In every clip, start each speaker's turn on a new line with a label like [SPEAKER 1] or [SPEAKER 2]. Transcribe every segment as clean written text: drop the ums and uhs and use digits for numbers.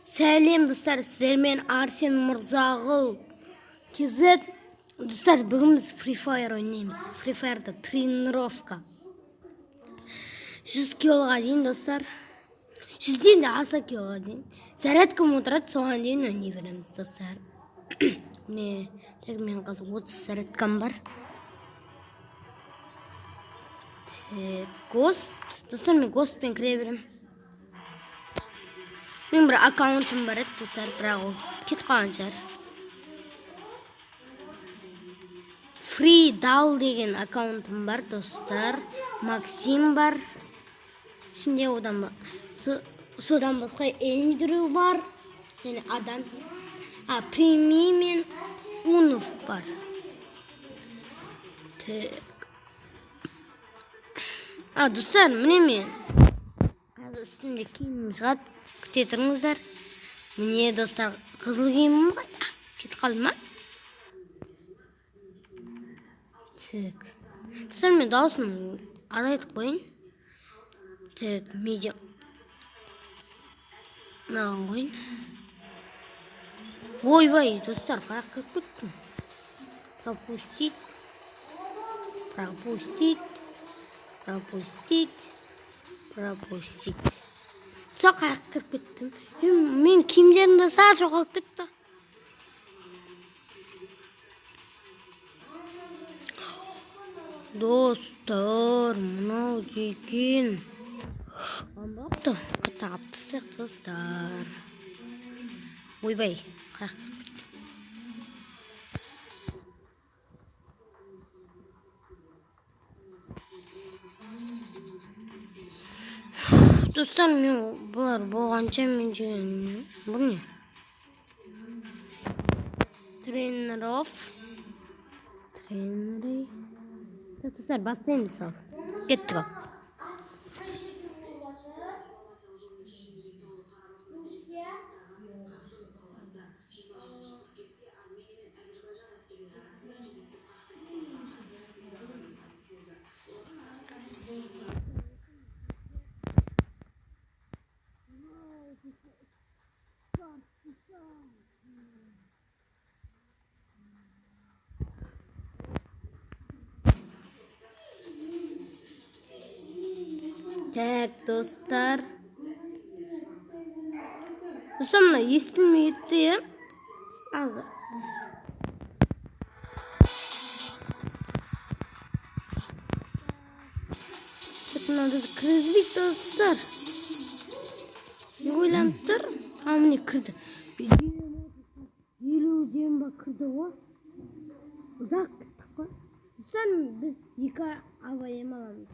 [SPEAKER 1] Сәлем достар, сіздермен Арсен Мырзағұл KZ. Достар, бүгін біз Free Fire ойнаймыз. Free Fire'да тренировка. 100 килоға дейін, достар. 100-ден де аса килоға дейін. Зарядкам отырады, соған дейін ойнай береміз, достар. Міне, тек мен қазір 30 зарядкам бар. Так, Гост. Достар, мен Гостпен кіре беремін. Менің бір аккаунтым бар еді, достар, бірақ ол кетіп қалған шығар. Free Dal деген аккаунтым бар, достар. Максим бар. Ішінде одан содан басқа Эндрю бар. Және адам. Прими мен Унов бар. Так. Достар, міне мен. Қазір үстімде киімім шығады. Күте тұрыңыздар. Міне, достар, қызыл киімім қайда? Кетіп қалды ма? Так. Достар, мен дауысын азайтып қояйын. Так, медиа. Мынаған қояйын. Ойбай, достар, қаяққа кіріп кеттім? Пропустить. Пропустить. Пропустить. Пропустить. Сол қаяққа кіріп кеттім. Мен киімдерім де сәл жоғалып кетті. Достар, мынау деген алынбапты. Қайта алып тастайық, достар. Ойбай, қаяққа кіріп кеттім? Достар, мен бұлар болғанша мен деген бұл не? Тренеров. Тренеры. Так, достар, бастаймыз ал. Кеттік ал. Так, достар. Достар, мына естілмей кетті, иә? Азы. Так, мына бізді кіргізбейді, достар. Не ойланып тұр? Міне кірді. 50-ден ба кірді ғой. Ұзақ кеттік қой. Достар, біз 2 АВМ аламыз.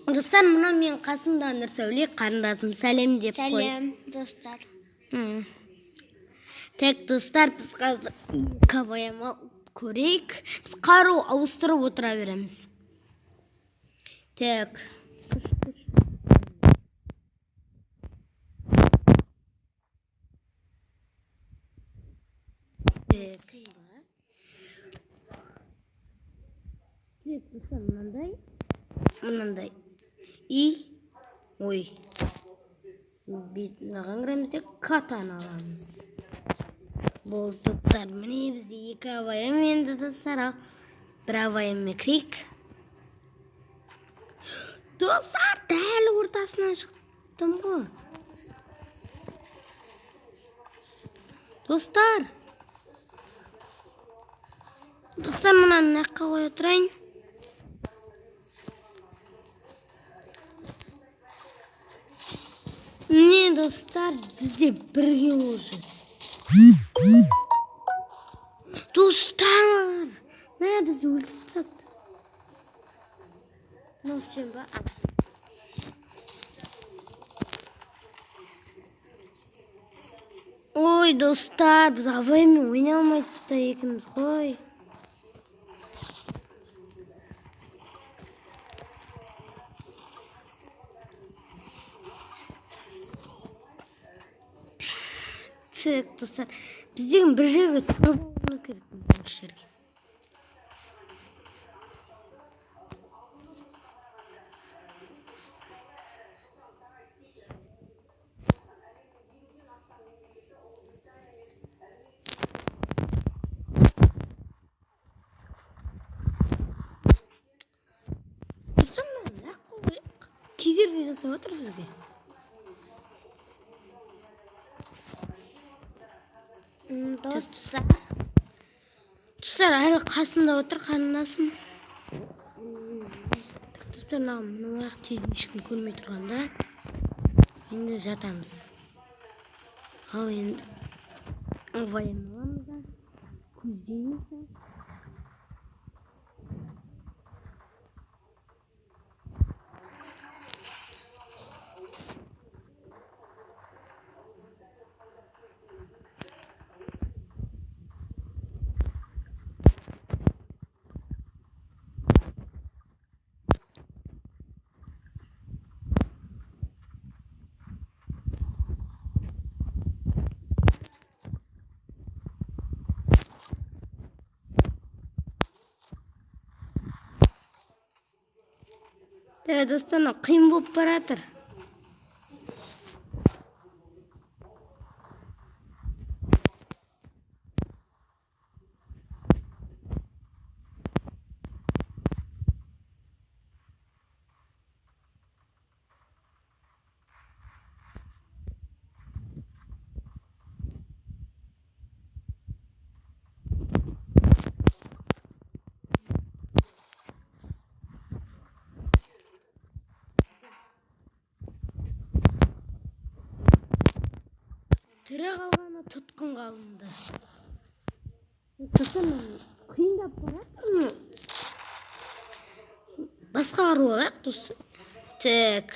[SPEAKER 1] Достар, мынау менің қасымда Нұрсәуле қарындасым. Сәлем деп қой.
[SPEAKER 2] Сәлем, достар.
[SPEAKER 1] Так, достар, біз қазір 2 АВМ алып көрейік. Біз қару ауыстырып отыра береміз. Так. Так. Так, достар, мынандай. Мынандай. И, ой. Мынаған кіреміз де катаны аламыз. Болды, достар, міне бізде 2 АВМ енді, достар, ал. Бір АВМ-ме кірейік. Достар, дәл ортасынан шықтым ғой. Достар. Достар, мынаны мына жаққа қоя тұрайын. Міне, достар, бізде бірге уже. Достар, мә, бізді өлтіріп тастады. Мынау сен ба? Ой, достар, біз АВМ-мен ойнай алмайды да екеуміз ғой. Так, достар, біз деген бір жерге тұрып алуымыз керек осы жерге. жасап отыр бізге.
[SPEAKER 2] Достар.
[SPEAKER 1] Достар, әлі қасымда отыр қарындасым. Достар, мына тез ешкім көрмей тұрғанда енді жатамыз. Ал енді воен аламыз да, көздейміз да. Достар, қиын болып баратыр. Тірі қалғаны тұтқынға алынды. Достар, қиындап баратыр. Басқа қару алайық, достар. Так.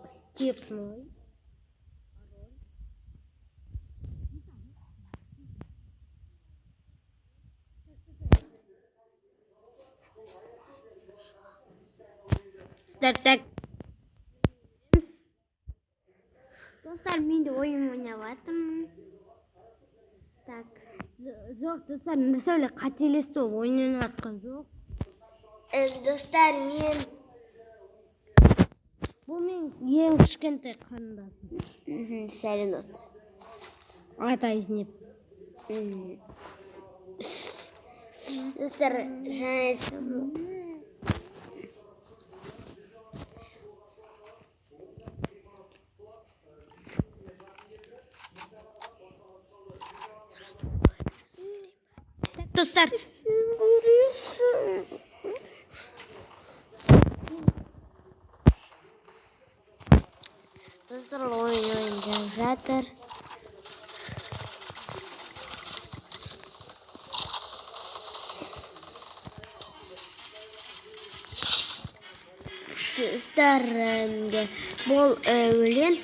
[SPEAKER 1] Степной. Так, так.
[SPEAKER 2] Достар, мен де ойын ойнап жатырмын. Так.
[SPEAKER 1] Жоқ, достар, Нұрсәуле қателесті, ол ойын ойнап жатқан жоқ.
[SPEAKER 2] Достар, мен
[SPEAKER 1] Бұл менің ең кішкентай қарындасым.
[SPEAKER 2] Сәлем, достар.
[SPEAKER 1] Ата іздеп.
[SPEAKER 2] Достар, жаңа
[SPEAKER 1] Достар.
[SPEAKER 2] Достар, ойын ойнап жатыр. Достар, бұл өлең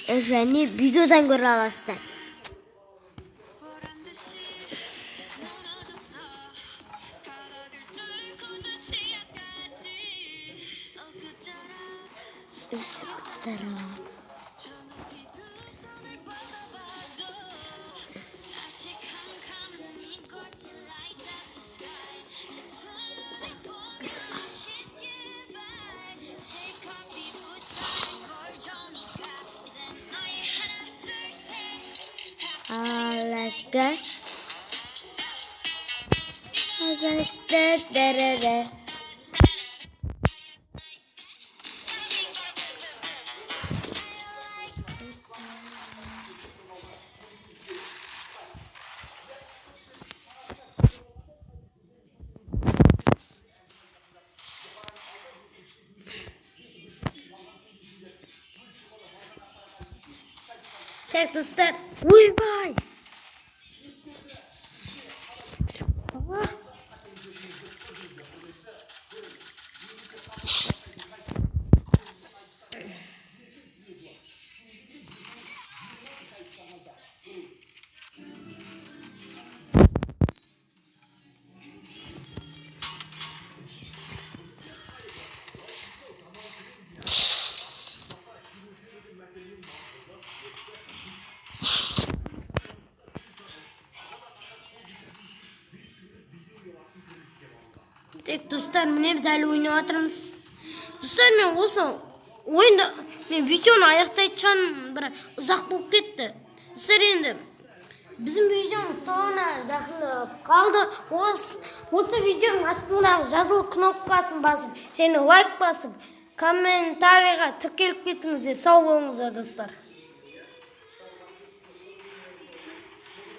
[SPEAKER 2] және видеодан көре аласыздар. Алака.
[SPEAKER 1] Так, достар. Ойбай! Так, достар, міне біз әлі ойнап жатырмыз. Достар, мен осы ойынды, мен видеоны аяқтайтын шығармын, бірақ ұзақ болып кетті. Достар, енді Біздің видеомыз соңына жақындап қалды. Осы видеоның астындағы жазылу кнопкасын басып және лайк басып, комментарийға тіркеліп кетіңіздер. Сау болыңыздар, достар.